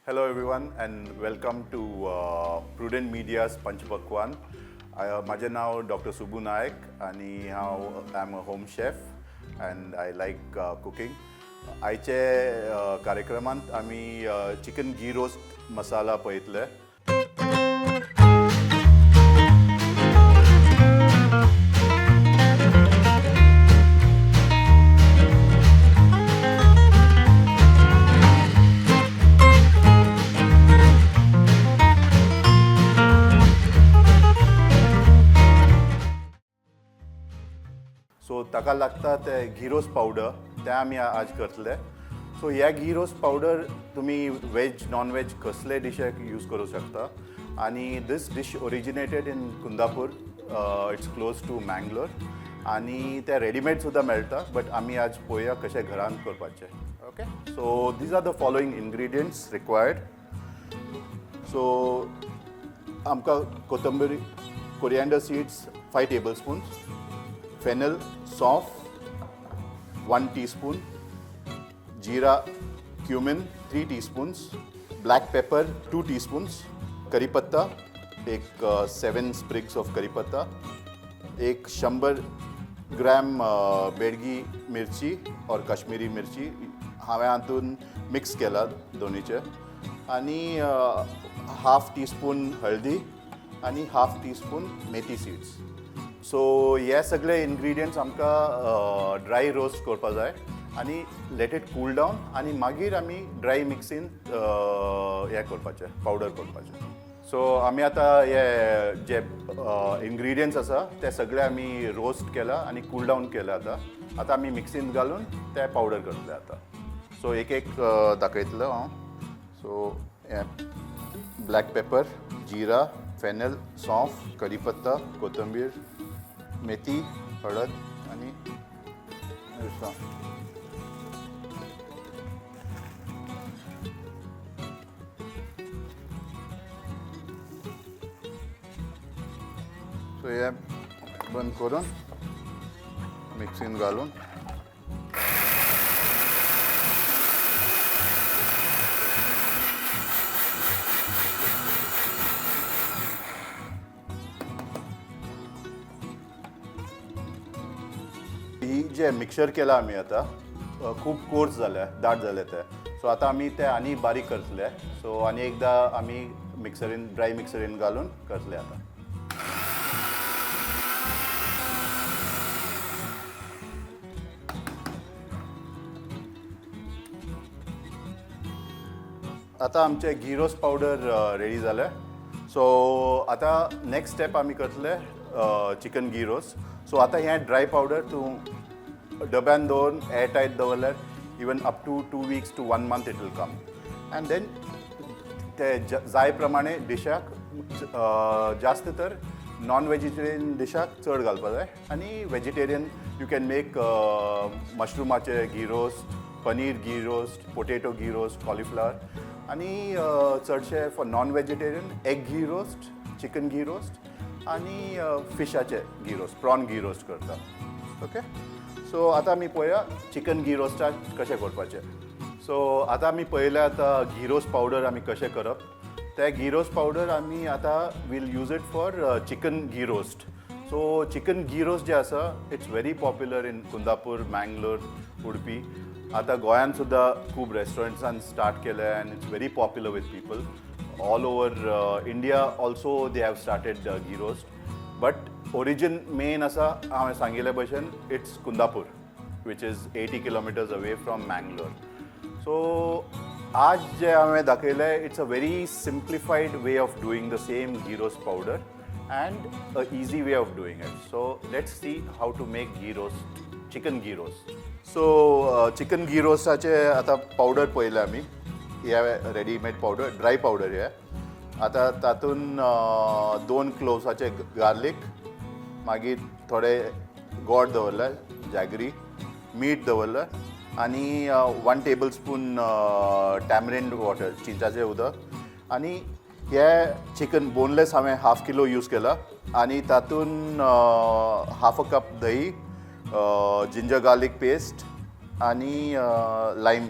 Hello everyone and welcome to Prudent Media's Panchpakwan. म्हाजें नांव doctor Subbu Naik आनी हांव I am a home chef and I like cooking. आयचे कार्यक्रमांत आमी चिकन घी रोस्ट मसाला पळयतले. सो ताका लागता ते घी रोस्ट पावडर, ते आमी आज करतले. सो ह्या घी रोस्ट पावडर तुमी वेज नॉन वेज कसले डिशेक यूज करूं शकता. आनी this dish originated in Kundapur, it's close to Mangalore आनी ते रेडीमेड सुद्दां मेळटा, बट आमी आज पळोवया कशें घरान करपाचें. Okay, so these are the following ingredients required. So आमकां कोथंबीर, coriander seeds 5 tablespoons, fennel, सौंफ 1 teaspoon, jeera, cumin 3 teaspoons, black pepper 2 teaspoons, करी पत्ता एक 7 स्प्रिग्स ऑफ करी पत्ता, एक 100 ग्रॅम बेडगी मिरची और काश्मीरी मिरची हांवें हातून मिक्स केला दोनीचे, आनी हाफ टी स्पून हळदी आनी हाफ टी स्पून मेथी सीड्स. सो हे सगळे इन्ग्रिडियंट्स आमकां ड्राय रोस्ट करपा जाय आनी let it cool down आनी मागीर आमी ड्राय मिक्सीन हें करपाचें, पावडर करपाचें. सो आमी आतां हे जे इन्ग्रिडियंट्स आसा ते सगळे आमी रोस्ट केला आनी कूल डावन केला. आतां आतां आमी मिक्सीन घालून ते पावडर करतले आतां. सो एक एक दाखयतलो हांव. सो हें ब्लॅक पेपर, जिरा, फेनल, सौंफ, करी पत्ता, कोथंबीर, मेथी, हळद आनी मिरसांग. सो हें बंद करून मिक्सीन घालून ही जे मिक्सर केला आमी आतां खूब कोर्स जाल्या, दाट जाले ते. सो आतां आमी ते आनी बारीक करतले. सो आनी एकदां आमी मिक्सरीन, ड्राय मिक्सरीन घालून करतले आतां. आतां आमचे घी रोस्ट पावडर रेडी जाले. सो आतां नेक्स्ट स्टेप आमी करतले चिकन घी रोस्ट. सो आतां हें ड्राय पावडर तूं डब्यान दवरून एअर टायट दवरल्यार even up to 2 weeks to 1 month it will come. And then ते जाय प्रमाणे डिशाक, जास्त तर नॉन वेजिटेरियन डिशाक चड घालपा जाय आनी vegetarian you can make मशरुमाचे ghee roast, paneer ghee roast, potato ghee roast, cauliflower आनी चडशे for non vegetarian egg ghee roast, chicken ghee roast आनी फिशाचे ghee roast, prawn ghee roast करता. ओके, सो आतां आमी पळोवया चिकन घी रोस्टाक कशें करपाचें. सो आतां आमी पळयलें आतां घी रोस्ट पावडर आमी कशें करप. ते घी रोस्ट पावडर आमी आतां we'll use it for chicken ghee roast. So chicken ghee roast जे आसा it's very popular in Kundapur, Mangalore, Udupi. आतां गोंयांत सुद्दां खूब रेस्टॉरंट्सान स्टार्ट केले and it's very popular with people all over India. Also they have started ghee roast, but origin main आसा हांवें सांगिल्ले भशेन it's Kundapur, which is 80 kilometres away from Mangalore. So आज जे हांवें दाखयलें it's a very simplified way of doing the same ghee roast powder and a easy way of doing it. So let's see how to make ghee roast, chicken ghee roast. So chicken ghee रोस्टाचे आतां powder पळयलें आमी, हे readymade powder, dry powder हे. आतां तातूंत 2 क्लोव्साचे garlic, मागीर थोडे गोड दवरले, जागरी, मीठ दवरलें आनी 1 टेबल स्पून टॅमरिंड वॉटर, चिंचाचें उदक. आनी हे चिकन बोनलेस हांवें हाफ किलो यूज केला आनी तातूंत half a cup Dahi, ginger garlic paste आनी लायम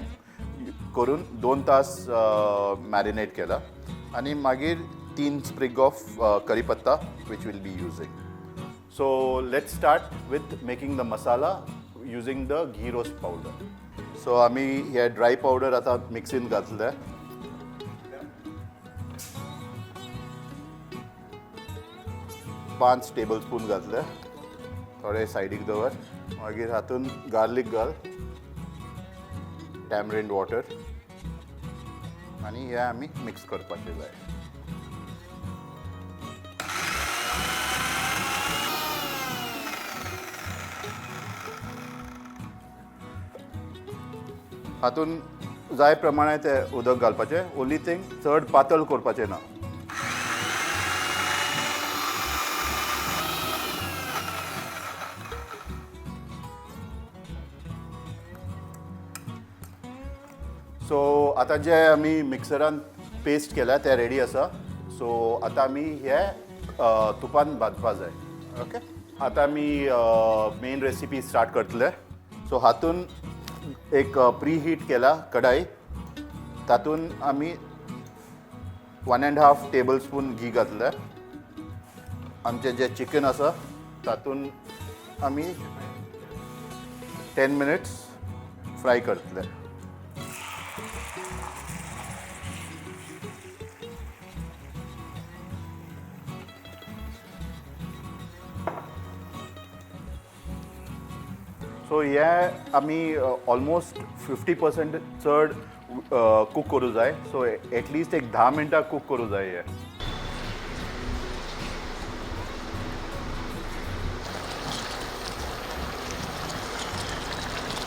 करून 2 तास मॅरिनेट केला आनी मागीर 3 sprig of curry patta which will be using. So let's start with making the masala using the ghee roast powder. So आमी हे ड्राय पावडर आतां मिक्सीन घातले. पांच टेबल स्पून घातले, थोडे सायडीक दवर. मागीर हातून गार्लीक घाल, टॅमरिंड वॉटर, आनी हे आमी मिक्स करपाचे जाय. हातून जाय प्रमाणे ते उदक घालपाचें. ओन्ली थिंग, चड पातळ करपाचें ना. सो आतां जे आमी मिक्सरान पेस्ट केल्या ते रेडी आसा. सो आतां आमी हे तुपान भाजपा जाय. ओके, आतां आमी मेन रेसिपी स्टार्ट करतले. सो हातून एक प्री हीट केला कढाई, तातून आमी 1.5 टेबल स्पून घी घातले. आमचें जें चिकन आसा तातून आमी 10 मिनट्स फ्राय करतले. सो हे आमी ऑलमोस्ट 50% चड कूक करूं जाय. सो एटलिस्ट एक 10 मिनटां कूक करूं जाय हे.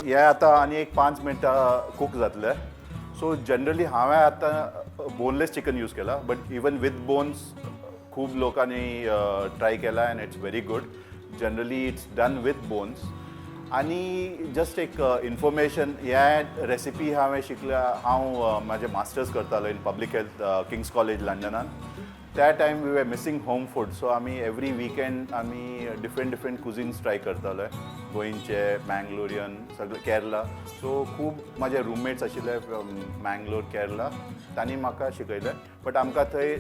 हे आतां आनी एक 5 मिनटां कूक जातले. सो जनरली हांवें आतां बोनलेस चिकन यूज केला, बट इवन विथ बोन्स खूब लोकांनी ट्राय केला and it's very good. Generally it's done with bones. आनी जस्ट एक इन्फॉर्मेशन, ह्या रेसिपी हांवें शिकल्या, हांव म्हाजें मास्टर्स करतालो in public health King's College लंडनान. त्या time we were missing home food. So आमी एवरी विकेंड आमी डिफरंट डिफरंट कुजीन्स ट्राय करताले, गोंयचे, मँगलोरियन, सगळे केरला. सो खूब म्हाजे रुममेट्स आशिल्ले फ्रॉम मँगलोर, केरला, तांणी म्हाका शिकयलें. बट आमकां थंय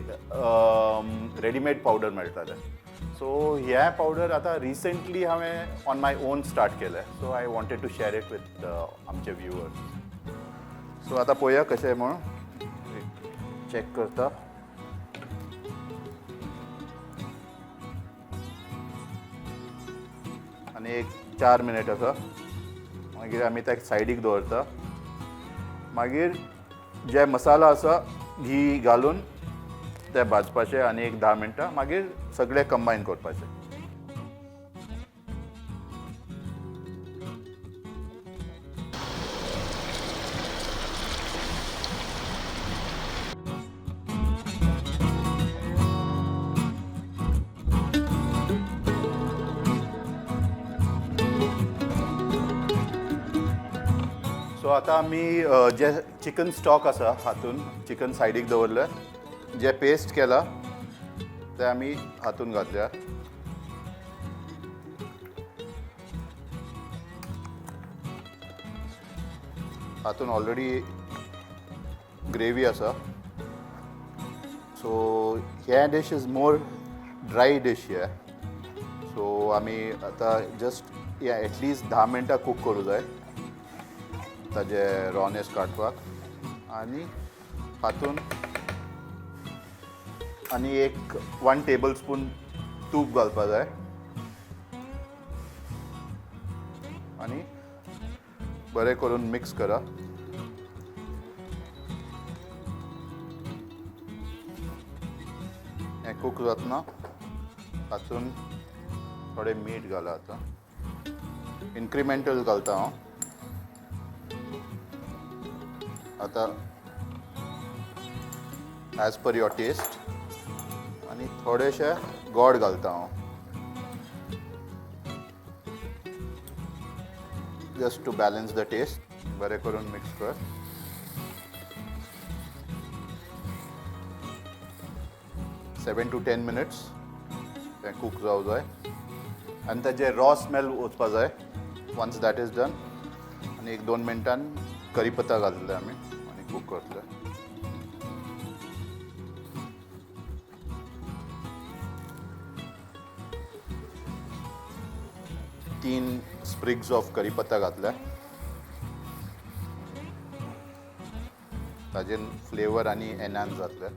रेडीमेड पावडर मेळटाले. सो हे पावडर आतां रिसेंटली हांवें ऑन my own start केलें. So I wanted to share it with आमचे व्युवर्स. सो आतां पळोवया कशें म्हूण चॅक करता. आनी एक 4 मिनट आसा, मागीर आमी त्या सायडीक दवरता. मागीर जे मसाला आसा घी घालून ते भाजपाचे आनी एक 10 मिनटां, मागीर सगळे कंबायन करपाचे. सो आतां आमी जे चिकन स्टॉक आसा हातून चिकन सायडीक दवरलें, जे पेस्ट केला ते आमी हातून घातल्या. हातून ऑलरेडी ग्रेवी आसा. सो हे dish is more dry dish हे. सो आमी आतां जस्ट हे एटलिस्ट 10 मिनटां कूक करूं जाय ताजे रॉनेस काडपाक. आनी हातून आनी एक 1 टेबल स्पून तूप घालपा जाय आनी बरें करून मिक्स करा. हें कूक जातना हातून थोडें मीठ घाला. आतां इन्क्रिमेंटल घालता हांव. आतां एज पर your test. आनी थोडेशें गोड घालता हांव, just to balance the taste. बरें करून मिक्स कर. 7 to 10 minutes तें कूक जावं जाय आनी ताजें रॉ स्मेल वचपा जाय. वन्स that is done, आनी एक 2 मिनटान करीपत्ता घातले आमी आनी कूक करतले. तीन स्प्रिग्स ऑफ करीपत्ता घातले, ताजेन फ्लेवर आनी एनहान्स जातले.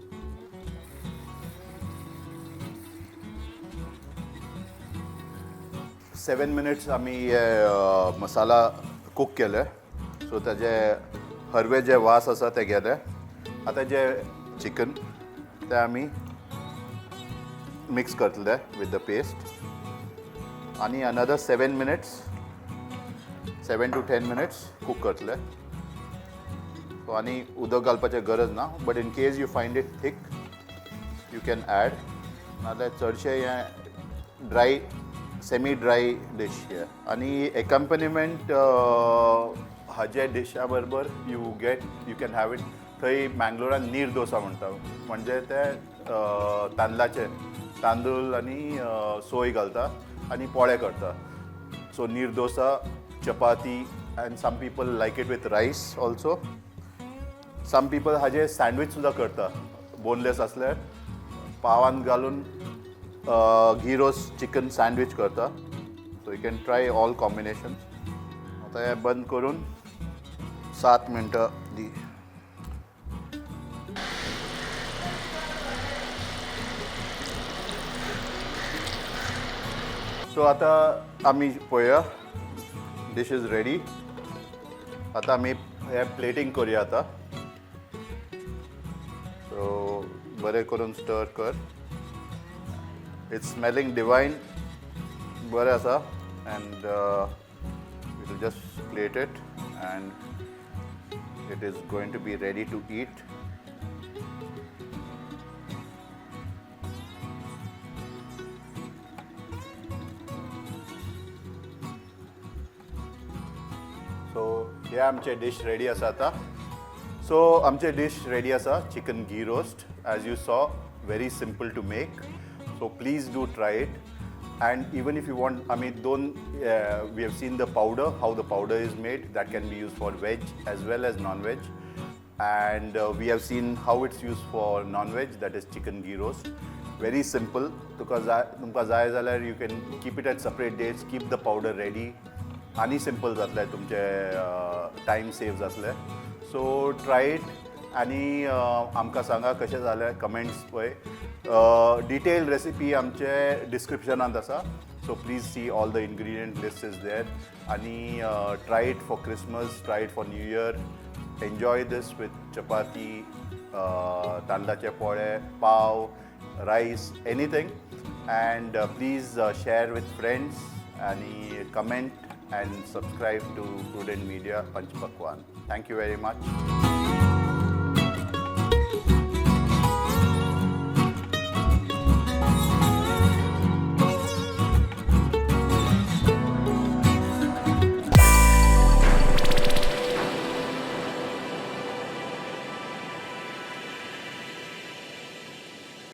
7 मिनिट्स आमी हे मसाला कूक केले, सो ताजे हरवे जे वास आसा ते गेले. आतां जे चिकन ते आमी मिक्स करतले विथ the paste आनी another 7 minutes, 7 to 10 minutes cook करतले. सो आनी उदक घालपाचें गरज ना, but in case you find it thick, you can add. नाजाल्यार चडशें हें ड्राय, सेमी ड्राय डीश हें. आनी एकम्पनिमेंट हाजे डिशा बरोबर you can have it. थंय मँगलोरान नीर डोसा म्हणटा, म्हणजे ते तांदळाचे, तांदूळ आनी सोय घालता आनी पोळे करता. सो नीर डोसा, चपाती, and some people like it with rice also. Some people हाजे सँडवीच सुद्दां करता. बोनलेस आसल्यार पावान घालून घी रोस्ट चिकन सँडवीच करता. So you can try all combination. आतां हें बंद करून 7 मिनटां दी. सो आतां आमी पळोवया, dish is ready. आतां आमी हें प्लेटींग करुया आतां. सो बरें करून स्टर कर. It's smelling divine. बरें आसा, and we'll just plate it and it is going to be ready to eat. So हे आमचे डीश रेडी आसा आतां. सो आमचे डीश रेडी आसा, chicken ghee roast. As you saw, very simple to make, so please do try it. And even if you want, आमी दोन, we have seen the powder, how the powder is made, that can be used for veg as well as non veg, and we have seen how it's used for non-veg, that is chicken ghee roast. Very simple. तुका जाय, तुमकां जाय जाल्यार you can keep it at separate dates, keep the powder ready, आनी simple जातलें तुमचें, time save जातलें. So try it आनी आमकां सांगा कशें जालें. कमेंट्स पळय. डिटेल रेसिपी आमचे डिस्क्रिप्शनांत आसा, so please see, all the ingredient list is there. आनी try it for Christmas, try it for New Year. Enjoy this with chapati, तांदळाचे पोळे, पाव, rice, anything. And please share with friends आणि comment and subscribe to Prudent Media Panchpakwan. Thank you very much.